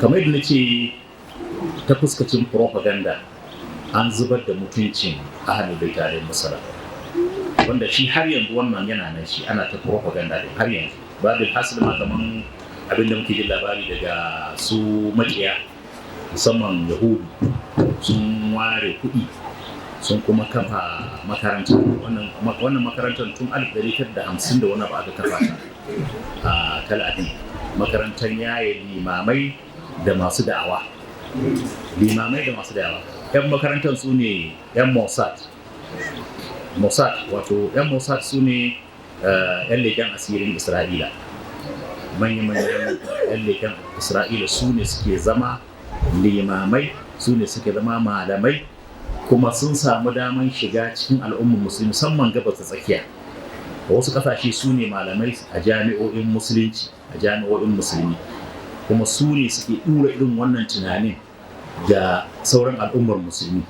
Kamar yadda nace, ta fuskacin propaganda an zubar da mutuncin Ahlul Bait alaihi salam, wanda shi har yanzu wannan yana nan, shi ana ta propaganda din har yanzu. Babil hasil ma, kaman abin da muke jin labari daga su makiya, musamman Yahudu, sun ware kuɗi sun kuma kafa makaranta. Wannan makarantar tun 1950 da wani ba aka kafa ta a Tel Aviv, makarantar yaye limamai da masu da'awa, limamai da masu da'awa. 'Yan makarantar su ne 'yan Mossad. Mossad, wato 'yan Mossad su ne 'yan leƙen asirin Isra'ila, manya-manyan 'yan leƙen Isra'ila. Su ne suke zama limamai, su ne suke zama malamai, kuma sun samu daman shiga cikin al'ummar Musulmi, musamman Gabas ta Tsakiya. Wasu kasashe su ne malamai a jami'o'in Musulunci, a jami'o'in Musulmi, kuma su ne suke ɗura irin wannan tunanin ga sauran al'ummar Musulmi.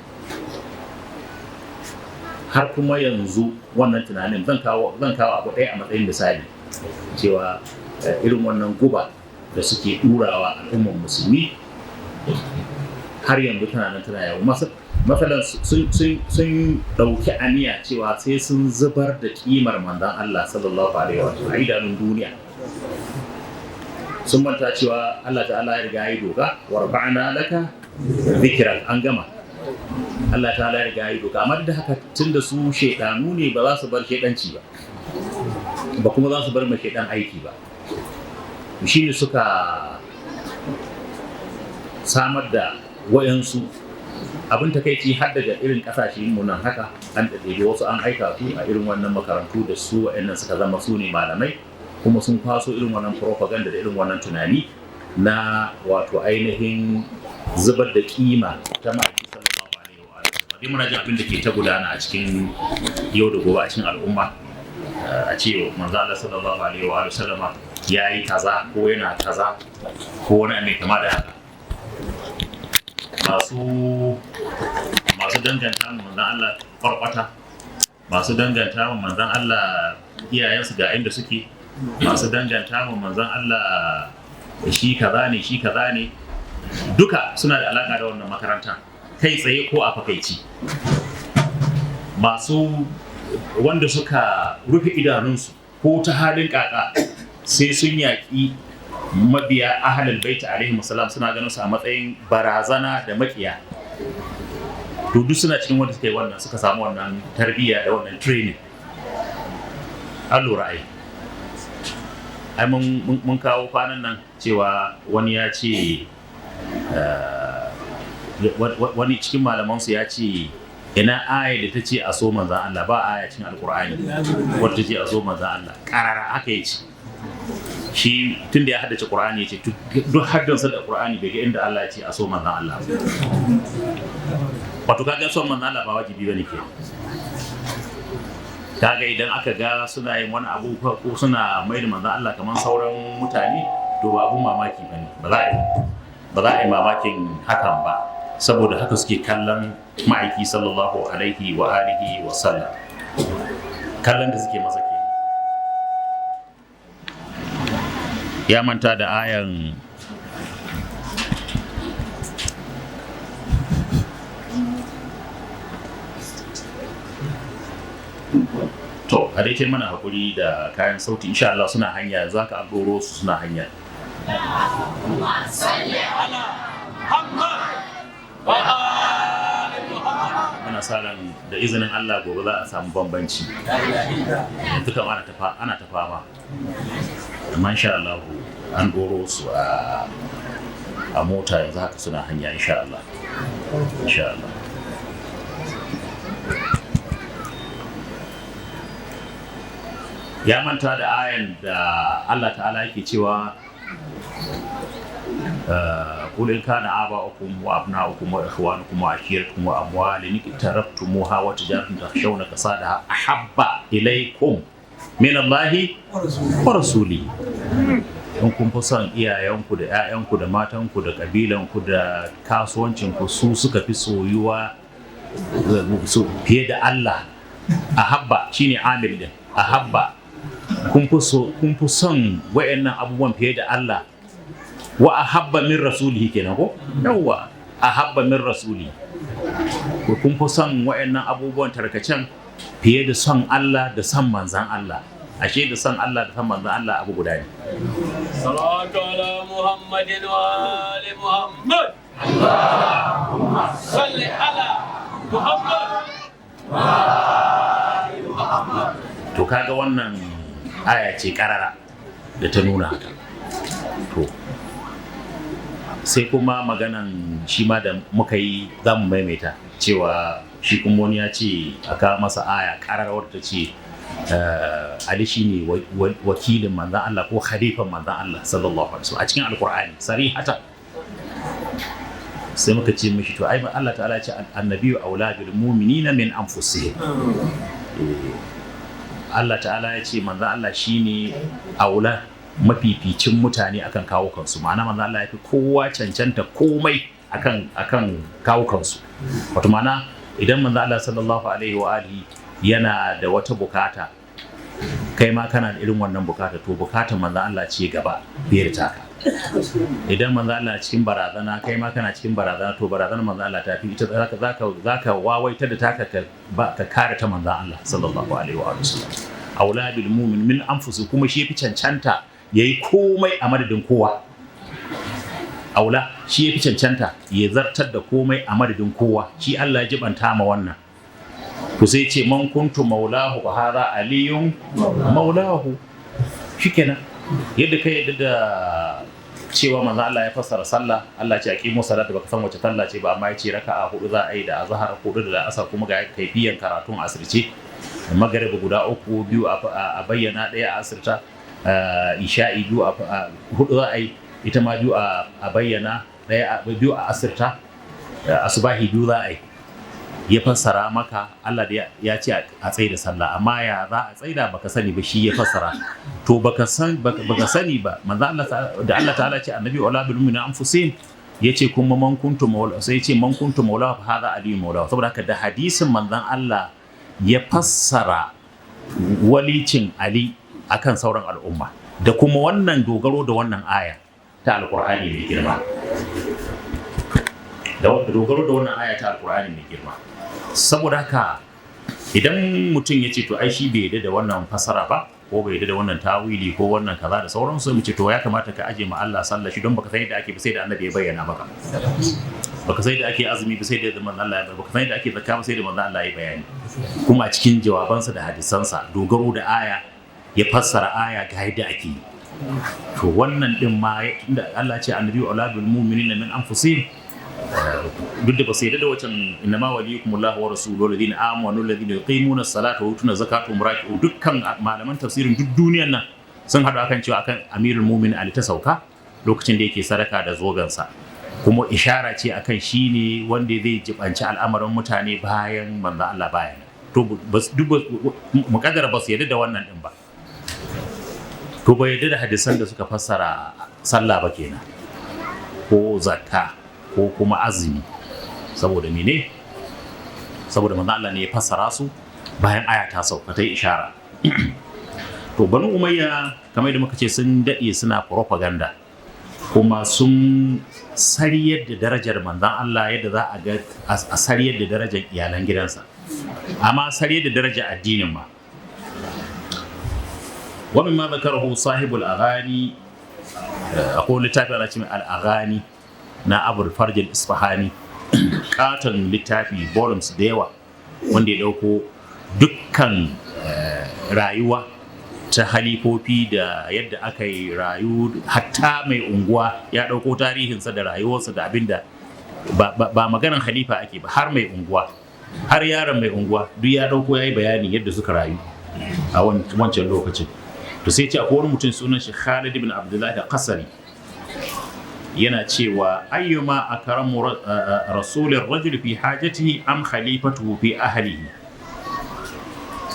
Har kuma yanzu wannan tunanin, zan kawo abu ɗaya a matsayin misali, cewa irin wannan guba da suke ɗurawa al'ummar Musulmi har yanzu tana nan tana yawo. Masalan, sun ɗauki aniya cewa sai sun zubar da ƙimar Manzon Allah sallallahu alaihi wa a idanun duniya. Sun manta cewa Allah ta'ala ya riga ya yi doka, "Wa rafa'na laka dhikrak", an gama. Allah ta'ala ya riga ya yi doka. Amma duk da haka, tunda su shaidanu ne, ba za su bar shaidanci ba, ba kuma za su bar mai shaidan aiki ba. Shine suka samar da wayansu abin takaici, har daga irin kasashe mu nan haka an ɗaiɗaiɗe wasu, an aika su a irin wannan makarantu da su wa'annan suka zama su ne malamai, kuma sun kwaso irin wannan propaganda da irin wannan tunani na wato ainihin zubar da kima ta Ma'aiki sallallahu alaihi wa sallam. Dai muna jin abin da ke ta gudana a cikin yau da gobe a cikin al'umma, a ce Manzo Allah sallallahu alaihi wa sallama ya yi kaza ko yana kaza ko wani mai kama da haka. Masu danganta ma Manzon Allah kwarkwata, masu danganta ma Manzon Allah iyayensu ga inda suke, masu danganta ma Manzon Allah shi kaza ne, shi kaza ne, duka suna da alaka da wannan makaranta kai tsaye ko a fakaici. Masu wanda suka rufe idanunsu ko ta halin kaka sai sun yaƙi mabiya Ahlul Baiti alaihi salam, suna ganin su a matsayin barazana da makiya. To, duk suna cikin wanda suka yi wannan, suka samu wannan tarbiyya da wannan training. An lura ai, mun kawo kwanan nan cewa wani ya ce, wani cikin malamansu ya ce, ina aya da ta ce a so Manzan Allah? Ba aya cikin Alkur'ani wadda ta ce a so Manzan Allah karara. Aka yi ce shi tun da ya haddace Qur'ani, ya ce duk haddansa da Qur'ani bai ga inda Allah ya ce a so Manzan Allah. Wato kaga son Manzan Allah ba wajibi bane ke. Kaga idan aka ga suna yin wani abu ko suna mai da Manzan Allah kamar sauran mutane, to ba abun mamaki bane, ba za a yi mamakin hakan ba, saboda haka suke kallon Ma'aiki sallallahu alaihi wa alihi wa sallam. Kallon da suke masa kenan. Ya manta da ayan. To, a dai mana hakuri da kayan sauti. Insha Allah suna hanya, yanzu haka an ɗoro su, suna hanya. اللهم صل على محمد وآل محمد. Muna sa ran da izinin Allah gobe za a samu bambanci. Yanzu kam ana ta fama, amma insha Allah an ɗoro su a mota, yanzu haka suna hanya, insha Allah, insha Allah. Ya manta da ayan da Allah ta'ala yake cewa, قل إن كان آباؤكم وأبناؤكم وإخوانكم وعشيرتكم وأموال اقترفتموها وتجارة تخشون كسادها أحب إليكم من الله ورسوله. In kun fi son iyayenku da 'ya'yanku da matanku da ƙabilanku da kasuwancinku, su suka fi soyuwa su fiye da Allah, ahabba shine amil din, ahabba, kun fi son wayannan abubuwan fiye da Allah. Wa ahabba min rasulihi kenan ko? Yawwa, ahabba min rasuli. Ko kun fi son wa'annan abubuwan tarkacen fiye da son Allah da son manzan Allah. Ashe da son Allah da son manzan Allah abu guda ne. Salatu ala Muhammadin wa ali Muhammad. Allahumma salli ala Muhammad. To kaga wannan aya ce karara da ta nuna haka. To sai kuma maganan shi ma da muka yi, za mu maimaita cewa shi kuma wani ya ce a kawo masa aya karar wadda ta ce Ali shi ne wakilin manzan Allah ko khalifan manzan Allah sallallahu alaihi wasallam a cikin Alkur'ani sarihata. Sai muka ce mishi, to ai Allah ta'ala ya ce annabiyyu aula bil mu'minina min anfusihim. Allah ta'ala ya ce manzan Allah shine aula, mafificin mutane akan kawo kansu, ma'ana manzan Allah ya fi kowa cancanta komai akan kawo kansu. Wato ma'ana idan manzan Allah sallallahu alaihi wa alihi yana da wata bukata, kai ma kana da irin wannan bukata, to bukatar manzan Allah ce gaba fiye da taka. Idan manzan Allah cikin barazana, kai ma kana cikin barazana, to barazanar manzan Allah ta fi ita. Zaka wawaita da taka ka kare ta manzan Allah sallallahu alaihi wa sallam. Aula bil mu'min min anfusi, kuma shi yafi cancanta yayi komai a madadin kowa. Aula, shi yafi cancanta ya zartar da komai a madadin kowa, shi Allah ya jibanta ma wannan. To sai ce man kuntu maulahu fa hadha aliyun maulahu. Shikenan, yadda ka yadda da cewa manzo Allah ya fassara sallah, Allah ce aqimu salata, baka san wace sallah ce ba, amma ya ce raka'a hudu za a yi, da azhar hudu da asar, kuma ga kaifiyan karatun asirce, magariba guda uku, biyu a bayyana, ɗaya a asirta, isha'i biyu a hudu za a yi, ita ma biyu a bayyana, ɗaya biyu a asirta, asubahi biyu za a yi. Ya fassara maka, Allah da ya ce a tsaye da sallah, amma ya za a tsaida baka sani ba, shi ya fassara. To baka san baka sani ba, manzo Allah da Allah ta'ala ce annabi wala bil mu'minina anfusihim, yace kuma man kuntu maula, sai yace man kuntu maula fa hadha ali maula. Saboda haka da hadisin manzon Allah ya fassara walicin Ali akan sauran al'umma, da kuma wannan dogaro da wannan aya ta Alqur'ani mai girma, da dogaro da wannan aya ta Alqur'ani mai girma. Saboda haka idan mutum ya ce to ai shi bai yarda da wannan fasara ba, ko bai yarda da wannan tawili ko wannan kaza da sauransu, mu ce to ya kamata ka aje ma Allah sallah shi, don baka san yadda ake ba sai da Annabi ya bayyana maka, baka san yadda ake azumi ba sai da manzon Allah ya, baka san yadda ake zakka ba sai da manzon Allah ya bayani, kuma a cikin jawabansa da hadisansa, dogaro da aya ya fassara aya ga yadda ake yi. To wannan din ma tunda Allah ce annabi auladul mu'minina min anfusihim, duk da ba su yarda da wacan innama waliyukum Allahu wa rasuluhu alladhina amanu alladhina yuqimuna as-salata wa yutuna zakata wa raki'u, dukkan malaman tafsirin duk duniyar nan sun haɗu akan cewa akan Amirul Mu'minin Ali ta sauka lokacin da yake sadaka da zobensa, kuma ishara ce akan shi ne wanda zai jibanci al'amarin mutane bayan manzo Allah bayan. To duk muƙaddara ba su yarda da wannan din ba, to ba yarda da hadisan da suka fassara sallah ba kenan, ko zakka, ko kuma azumi. Saboda mene? Saboda manzo Allah ne ya fassara su bayan aya ta sauka ta yi ishara. To Banu Umayya, kamar yadda muka ce, sun daɗe suna propaganda, kuma sun sariyar da darajar manzon Allah yadda za a ga a sariyar da darajar iyalan gidansa, amma sariyar da darajar addinin ma. Wa mimma zakarahu sahibul aghani, akwai littafi ana ce al aghani na Abul Farj al-Isfahani, katon littafi, volumes da yawa, wanda ya dauko dukkan rayuwa ta halifofi da yadda aka yi rayu, hatta mai unguwa ya dauko tarihinsa da rayuwarsa da abinda ba maganan halifa ake ba, har mai unguwa, har yaron mai unguwa, duk ya dauko ya yi bayani yadda suka rayu a wancan lokacin. To sai ce akwai wani mutum sunan shi Khalid ibn Abdullahi Qasari, yana cewa ayyuma akramu rasulir rajul fi hajatihi am khalifatuhu fi ahlihi.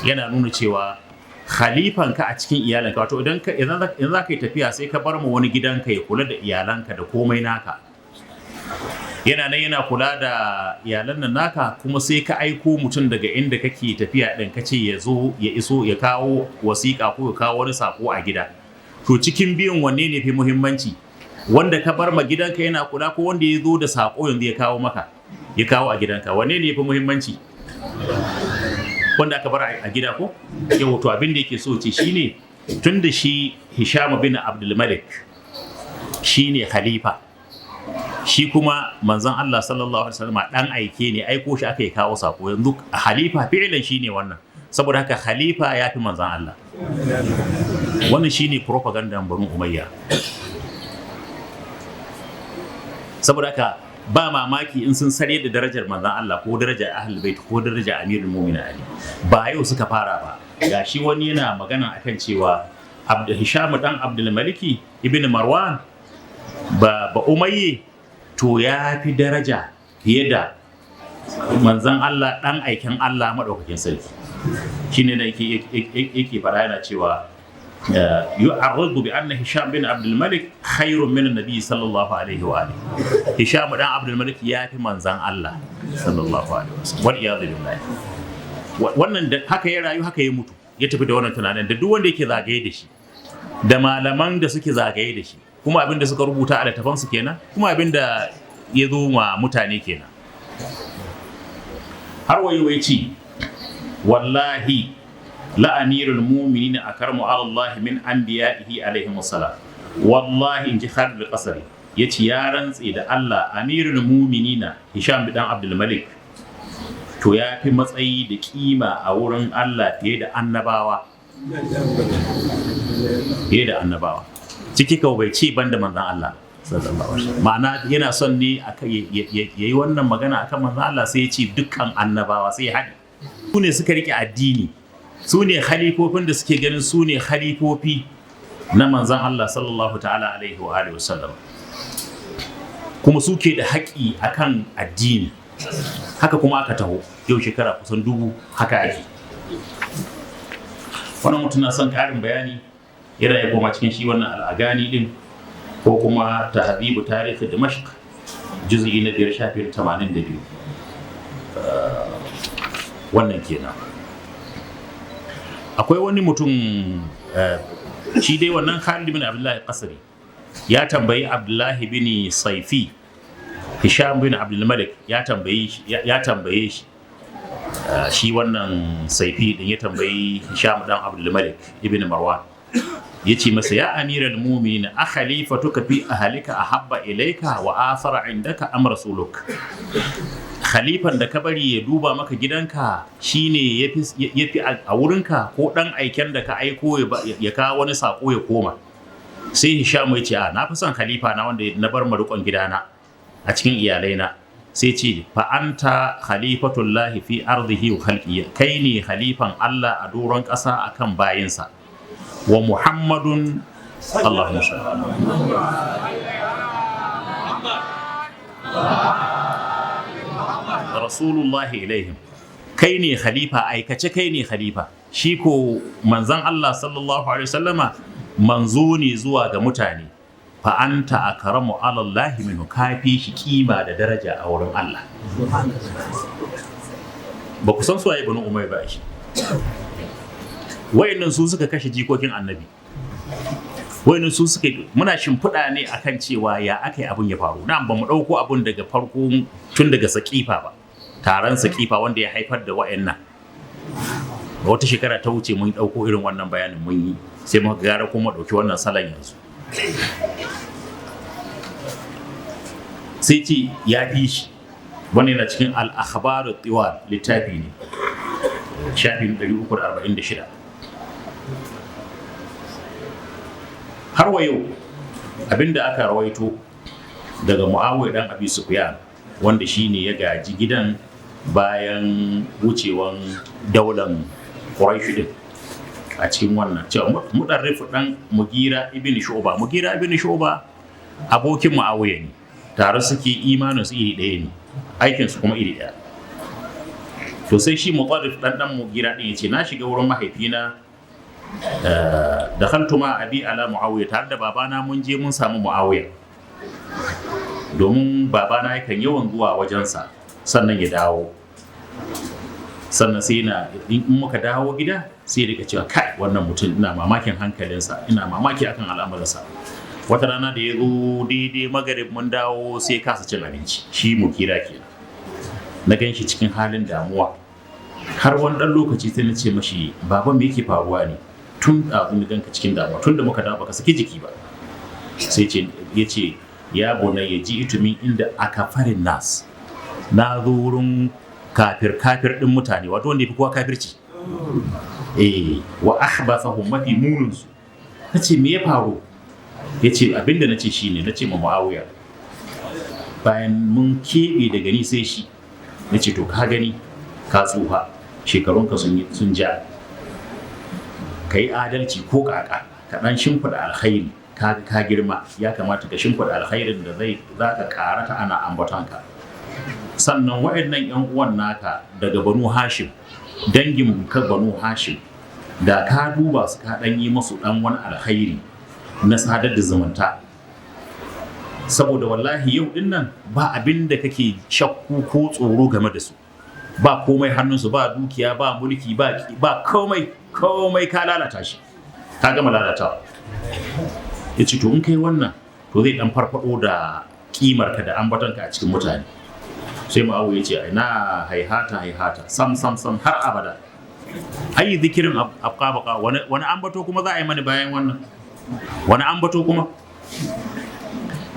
Yana nuna cewa khalifanka a cikin iyalanka, wato idan ka idan za ka yi tafiya sai ka bar mu wani gidanka ya kula da iyalanka da komai naka, yana nan yana kula da iyalan nan naka, kuma sai ka aiko mutum daga inda kake tafiya din, ka ce ya zo ya iso ya kawo wasiƙa ko ya kawo wani sako a gida. To cikin biyun wanne ne fi muhimmanci? Wanda ka bar ma gidanka yana kula ko wanda ya zo da sako yanzu ya kawo maka, ya kawo a gidanka, wanne ne ya fi muhimmanci? Wanda aka bar a gida ko? Yau to abin da yake so ce shine, tun da shi Hisham bin Abdul Malik shine khalifa, shi kuma manzon Allah sallallahu alaihi wasallam dan aike ne, aiko shi aka yi kawo sako, yanzu khalifa fi'ilan shine wannan. Saboda haka khalifa ya fi manzon Allah. Wannan shine propaganda Banu Umayya. Saboda haka ba mamaki in sun sare da darajar manzon Allah ko darajar Ahlul Bait ko darajar Amirul Mu'minin Ali. Ba yau suka fara ba. Gashi wani yana magana akan cewa Abdul Hisham dan Abdul Maliki ibn Marwan ba Umayye to ya fi daraja fiye da manzon Allah dan aikin Allah madaukakin sarki. Shine da yake fara yana cewa yu'arridu bi anna Hisham bin Abdul Malik khairun min an-nabi sallallahu alaihi wa alihi. Hisham dan Abdul Malik ya fi manzon Allah sallallahu alaihi wasallam. Wal iyad billah. Wannan da haka ya rayu, haka ya mutu, ya tafi da wannan tunanin, da duk wanda yake zagaye da shi, da malaman da suke zagaye da shi, kuma abin da suka rubuta a littafansu kenan, kuma abin da ya zo ma mutane kenan. Har wayo ya ce wallahi la amirul mu'minin akramu ala Allah min anbiya'ihi alaihi wassalam. Wallahi, in ji Khalid al-Qasri, yace ya rantse da Allah, amirul mu'minina Hisham bin Abdul Malik to ya fi matsayi da kima a wurin Allah fiye da annabawa, fiye da annabawa. Ciki kawai bai ce banda manzon Allah sallallahu alaihi wasallam. Ma'ana yana son ne yayi wannan magana akan manzon Allah, sai ya ce dukkan annabawa, sai ya haɗe. Su ne suka rike addini, su ne khalifofin da suke ganin su ne khalifofi na manzon Allah sallallahu ta'ala alaihi wa alihi wasallam, kuma suke da haƙi akan addini. Haka kuma aka taho yau shekara kusan 1000 haka ake. Wannan mutum na son ƙarin bayani yana ya koma cikin shi wannan al'agani din, ko kuma tahzibu tarihi Dimashq juz'i na 5 shafin 82. Wannan kenan. Akwai wani mutum, shi dai wannan Khalid bin Abdullahi Qasri ya tambayi Abdullahi bin Saifi, Hisham bin Abdul Malik ya tambaye shi, shi wannan Saifi din ya tambayi Hisham dan Abdul Malik ibn Marwan, ya ce masa ya amiral mu'minin, a khalifatuka fi ahlika ahabba ilayka wa athara indaka am rasuluk? Khalifan da ka bari ya duba maka gidanka shine yafi a wurinka, ko dan aiken da ka aiko ya kawo wani sako ya koma? Sai Hisham ya ce a na fi son khalifa na wanda na bar marukon gidana a cikin iyalaina. Sai ce fa anta khalifatullahi fi ardihi wa khalqihi, kai ne khalifan Allah a doron ƙasa akan bayinsa. Wa Muhammadun Allahumma salli Rasulullahi ilaihim, kai ne khalifa, aikace kai ne khalifa. Shi ko manzon Allah sallallahu alaihi wasallama manzo ne zuwa ga mutane. Fa anta akramu ala Allah minhu, kafi shi kima da daraja a wurin Allah. Ba ku san su waye Banu Umayya ba shi. Wayannan su suka kashe jikokin annabi. Wayannan su suka, muna shimfiɗa ne akan cewa ya aka yi abun ya faru. Na ba mu ɗauko abun daga farko tun daga Sakifa ba, taron Sakifa wanda ya haifar da wayannan. Wata shekara ta wuce mun ɗauko irin wannan bayanin mun yi, sai muka gara kuma ɗauki wannan salon yanzu. Sai ce ya fi shi. Wannan yana cikin al-akhbaru tiwal, littafi ne, shafin 346. Har wa yau abinda aka rawaito daga Muawiya dan Abi Sufyan, wanda shine ya gaji gidan bayan wucewan daular Quraish din, a cikin wannan cewa Mudarrif dan Mugira ibn Shu'ba, Mugira ibn Shu'ba abokin Muawiya ne, tare suke, imanin su iri ɗaya ne, aikin su kuma iri ɗaya. To sai shi Mudarrif dan Mugira din yace na shiga wurin mahaifina, dakhaltu ma abi ala Muawiya, tare da babana mun je mun samu Muawiya, domin babana yakan yawan zuwa wajensa sannan ya dawo, sannan sai na in muka dawo gida sai rika cewa kai wannan mutum ina mamakin hankalinsa, ina mamaki akan al'amuransa. Wata rana da ya zo daidai magarib mun dawo, sai kasa cin abinci, shi Mugira kenan. Na gan shi cikin halin damuwa har wani ɗan lokaci, sai na ce mashi, "Baba, me yake faruwa ne? Tun ɗazu na ganka cikin damuwa, tun da muka dawo baka saki jiki ba." Sai ce, ya ce, "Ya bunayya, ji'tu min inda akfarin nas, na zo wurin kafir kafir din mutane, wato wanda ya fi kowa kafirci, wa akhbathahum, mafi munin su." Nace, "Me ya faru?" Yace, "Abinda nace shine, nace ma Muawiya, bayan mun keɓe daga ni sai shi, nace, to ka gani, ka tsufa, shekarunka sun ja, ka yi adalci ko kaka, ka dan shimfiɗa alkhairi. Ka girma, ya kamata ka shimfiɗa alkhairin da zai za ka karata ana ambatonka. Sannan waɗannan yan uwan naka daga Banu Hashim, dangin ka Banu Hashim, da ka duba su, ka dan yi musu dan wani alkhairi na sadar da zumunta, saboda wallahi yau din nan ba abin da kake shakku ko tsoro game da su, ba komai hannunsu, ba dukiya, ba mulki, ba komai. Komai ka lalata shi, ka gama lalatawa." Ya ce, "To in kai wannan, to zai dan farfado da kimarka da ambatonka a cikin mutane." Sai Mu'awiya ya ce, "Ina, haihata haihata, sam sam sam, har abada. Ayi zikirin abqa baqa, wani ambato kuma za a yi mani bayan wannan? Wani ambato kuma?"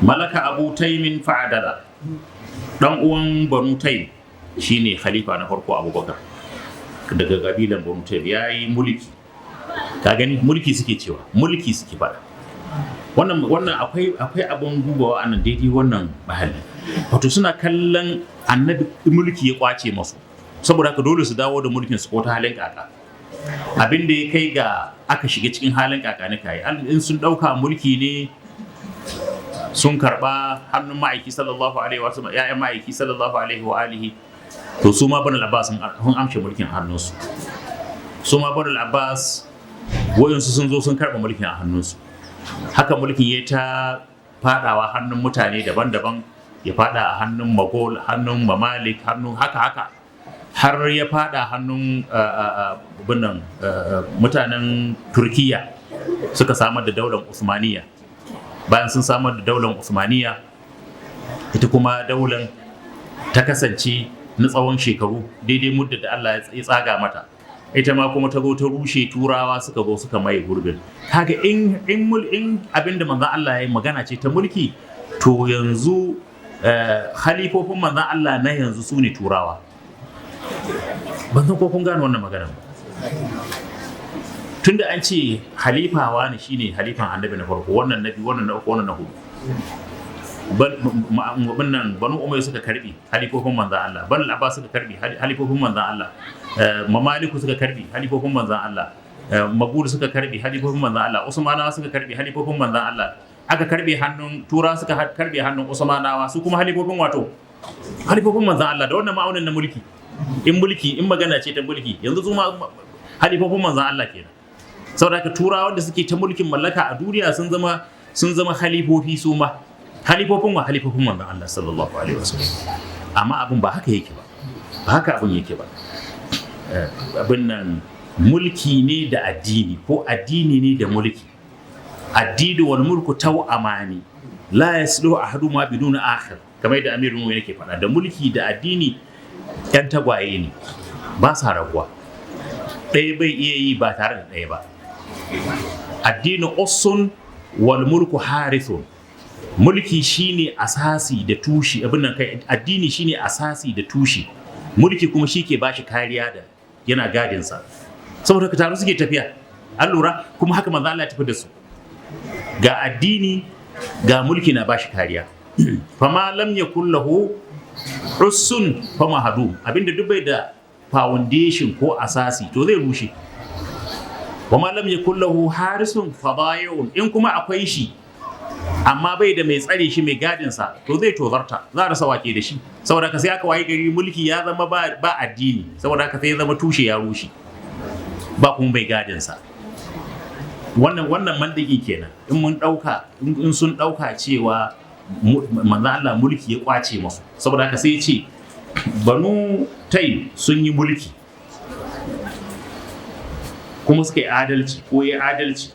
Malaka Abu Taimin fa'adala, dan uwan Banu Taim, shine khalifa na farko, Abubakar, daga kabilan Banu Taim, ya yi mulki. Ka gani, mulki suke cewa, mulki suke faɗa. Wannan akwai abun dubawa a nan daidai wannan mahalli. Wato suna kallon Annabi mulki ya kwace masu, saboda haka dole su dawo da mulkin su ko ta halin kaka. Abin da ya kai ga aka shiga cikin halin kaka ne kai, in sun dauka mulki ne sun karba hannun ma'aiki sallallahu alaihi wa sallam, ya'yan ma'aiki sallallahu alaihi wa alihi, to su ma Banu Abbas sun amshe mulkin hannunsu. Su ma Banu Abbas, wayansu sun zo sun karba mulkin a hannunsu. Haka mulkin ya ta fadawa hannun mutane daban-daban, ya fada a hannun Magol, hannun Mamalik, hannun haka haka, har ya fada hannun binnan mutanen Turkiya, suka samar da daular Usmaniya. Bayan sun samar da daular Usmaniya, ita kuma daular ta kasance na tsawon shekaru daidai muddin da Allah ya tsaga mata, ita ma kuma ta zo ta rushe, Turawa suka zo suka maye gurbin. Kaga in abinda manzon Allah ya yi magana ce ta mulki, to yanzu halifofin manzon Allah na yanzu su ne Turawa. Ban san ko kun gane wannan magana ba. Tunda an ce halifawa ne shine halifan Annabi na farko, wannan na biyu, wannan na uku, wannan na hudu. Nan Banu Umayya suka karbi halifofin manzan Allah, Banu Abbas suka karbi halifofin manzan Allah, Mamaliku suka karbi halifofin manzan Allah, Magul suka karbi halifofin manzan Allah, Usmanawa suka karbi halifofin manzan Allah. Aka karbe hannun Tura, suka karbe hannun Usmanawa, su kuma halifofin, wato halifofin manzan Allah da wannan ma'aunin na mulki. In mulki, in magana ce ta mulki, yanzu su ma halifofin manzan Allah kenan. Saboda haka Turawan da suke ta mulkin mallaka a duniya sun zama halifofi, su ma halifofin wa? Halifofin manzon Allah sallallahu alaihi wasallam. Amma abin ba haka yake ba, ba haka abin yake ba. Abin nan mulki ne da addini, ko addini ne da mulki. Addini wal mulku tau'amani, la yasluhu ahaduhuma biduna akhar, kamar yadda Amirul Mu'minin yake faɗa. Da mulki da addini yan tagwaye ne, ba sa rabuwa, ɗaya bai iya yi ba tare da ɗaya ba. Addini ussun wal mulku harithun. Mulki shine asasi da tushi, abin nan kai, addini shine asasi da tushi, mulki kuma shi ke bashi kariya da yana gadinsa. Saboda haka tare suke tafiya, an lura? Kuma haka manzo Allah ya tafi da su, ga addini, ga mulki na bashi kariya. Fama lam yakul lahu ussun fama hadu, abinda duk bai da foundation ko asasi, to zai rushe. Wa ma lam yakul lahu harisun fadayi'un, in kuma akwai shi amma bai da mai tsare shi, mai gadin sa, to zai tozarta, za a rasa wake da shi. Saboda haka sai aka waye gari mulki ya zama ba addini, saboda haka sai ya zama tushe ya rushe, ba kuma mai gadin sa. Wannan mandiki kenan. In mun dauka, in sun dauka cewa manzo Allah mulki ya kwace masu, saboda haka sai ya ce Banu Tai sun yi mulki kuma suka yi adalci, ko ya adalci,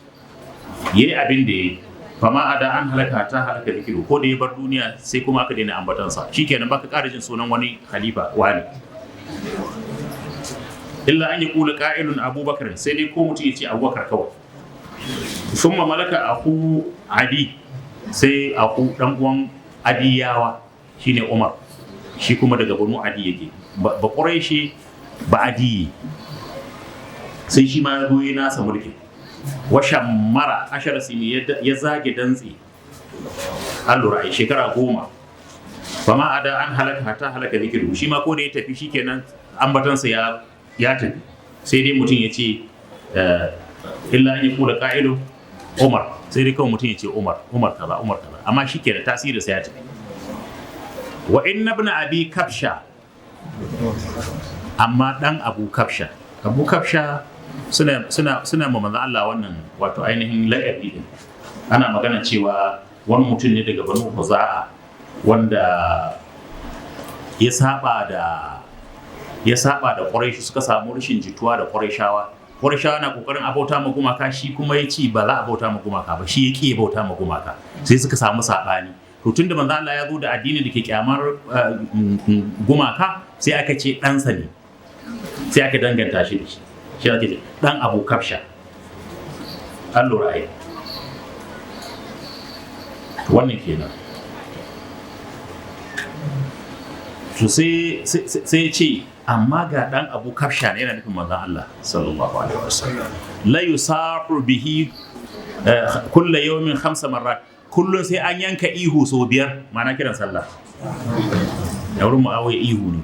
ya yi abin da ya yi. Fama ada an halaka ta halaka zikiru, ko da ya bar duniya sai kuma aka daina ambatansa, shikenan baka ƙara jin sunan wani khalifa wani, illa an yaqula qa'ilun Abubakar, sai dai ko mutum ya ce Abubakar kawai. Thumma malaka aku Adi, sai aku dan uwan Adiyawa shine Umar, shi kuma daga Banu Adi yake, ba Quraishi ba Adi, sai shi ma ya zo ya nasa mulkin. Washammara 10 sini, ya zage dantse, an lura ai shekara 10. Fama ada an halaka hatta halaka zikiru, shi ma ko da ya tafi shikenan ambatansa ya tafi, sai dai mutum ya ce illa an yaqula qa'ilu Umar, sai dai kawai mutum ya ce Umar, Umar kaza, Umar kaza, amma shikenan tasirinsa ya tafi. Wa inna ibn Abi Kabsha, amma dan Abu Kabsha, Abu Kabsha suna ma manzo Allah wannan wato ainihin la'abi din. Ana magana cewa wani mutum ne daga Banu Khuza'a wanda ya saba da Quraish, suka samu rashin jituwa da Qurayshawa. Qurayshawa na kokarin a bauta ma gumaka, shi kuma ya ce ba za a bauta ma gumaka ba, shi ya ƙi bauta ma gumaka, sai suka samu sabani. To tunda manzo Allah ya zo da addini da ke kyamar gumaka, sai aka ce ɗansa ne, sai aka danganta shi da shi, shi ake ce ɗan Abu Kafsha. An lura ai wannan kenan. To sai ce amma ga ɗan Abu Kafsha ne, yana nufin manzon Allah sallallahu alaihi wasallam, la yusahu bihi kulla yawmin khamsa marrat, kullun sai an yanka ihu sau biyar, ma'ana kiran sallah. Da wurin Mu'awiya ihu ne,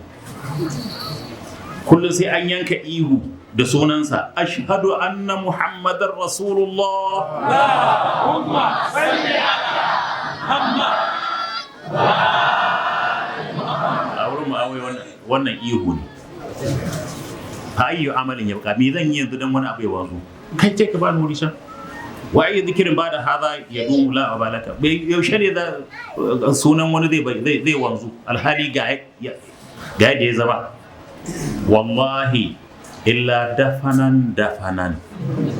kullum sai an yanka ihu da sunansa, ashhadu anna Muhammadar Rasulullah. Allahumma salli ala Muhammad. A wurin Mu'awiya wannan ihu ne. Fa ayyu amalin yabqa, me zan yi yanzu dan wani abu ya wanzu? Kai ce ka bani wuri can. Wa ayyu dhikrin ba'da hadha yadumu la abalaka, yaushe ne za sunan wani zai wanzu alhali ga yadda ya zama? Wallahi illa dafanan dafanan,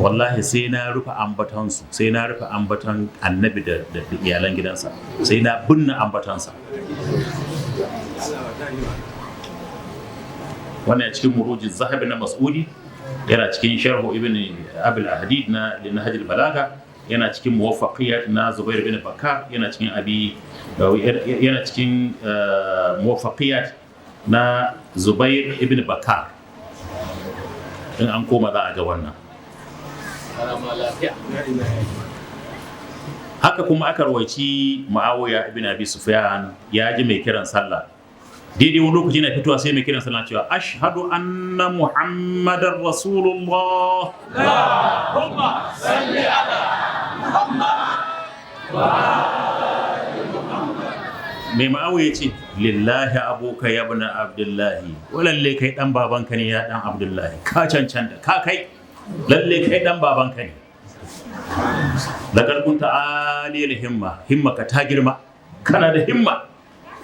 wallahi sai na rufe ambatansu, sai na rufe ambatan annabi da iyalan gidansa, sai na binne ambatansa. Wannan cikin Murujin Zahabi na Mas'udi, yana cikin Sharhu Ibn Abil Hadid na Nahj Balaga, yana cikin Muwaffaqiyat na Zubair bin Bakar, yana cikin Muwaffaqiyat na Zubair ibn Bakar. In an koma za a ga wannan. Haka kuma aka rawaici Muawiya ibn Abi Sufyan ya ji mai kiran sallah daidai wani lokaci na fitowa, sai mai kiran sallah cewa ashhadu anna Muhammadar Rasulullah. Allahumma salli ala Muhammad. Mai Muawiya ce, lillahi abuka ya ibn Abdullahi, lalle kai dan babanka ne ya dan Abdullahi, ka cancanta ka kai, lalle kai dan babanka ne. Laqad kunta aliyal himma, himma ka ta girma, kana da himma.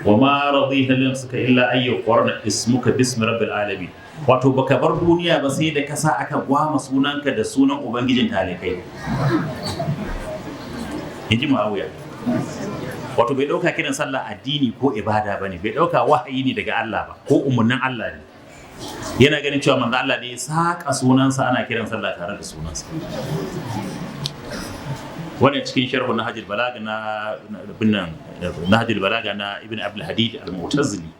Wa ma radita li nafsika illa an yuqarna ismuka bismi rabbil alamin, wato baka bar duniya ba sai da kasa aka gwama sunanka da sunan ubangijin talikai, inji Muawiya. Wato bai dauka kiran sallah addini ko ibada bane, bai dauka wahayi ne daga Allah ba ko umarnin Allah ne. Yana ganin cewa manzo Allah ne ya saka sunansa ana kiran sallah tare da sunansa. Wannan cikin Sharhu Nahjul Balaga na binnan Nahjul Balaga na Ibn Abdul Hadid al-Mu'tazili.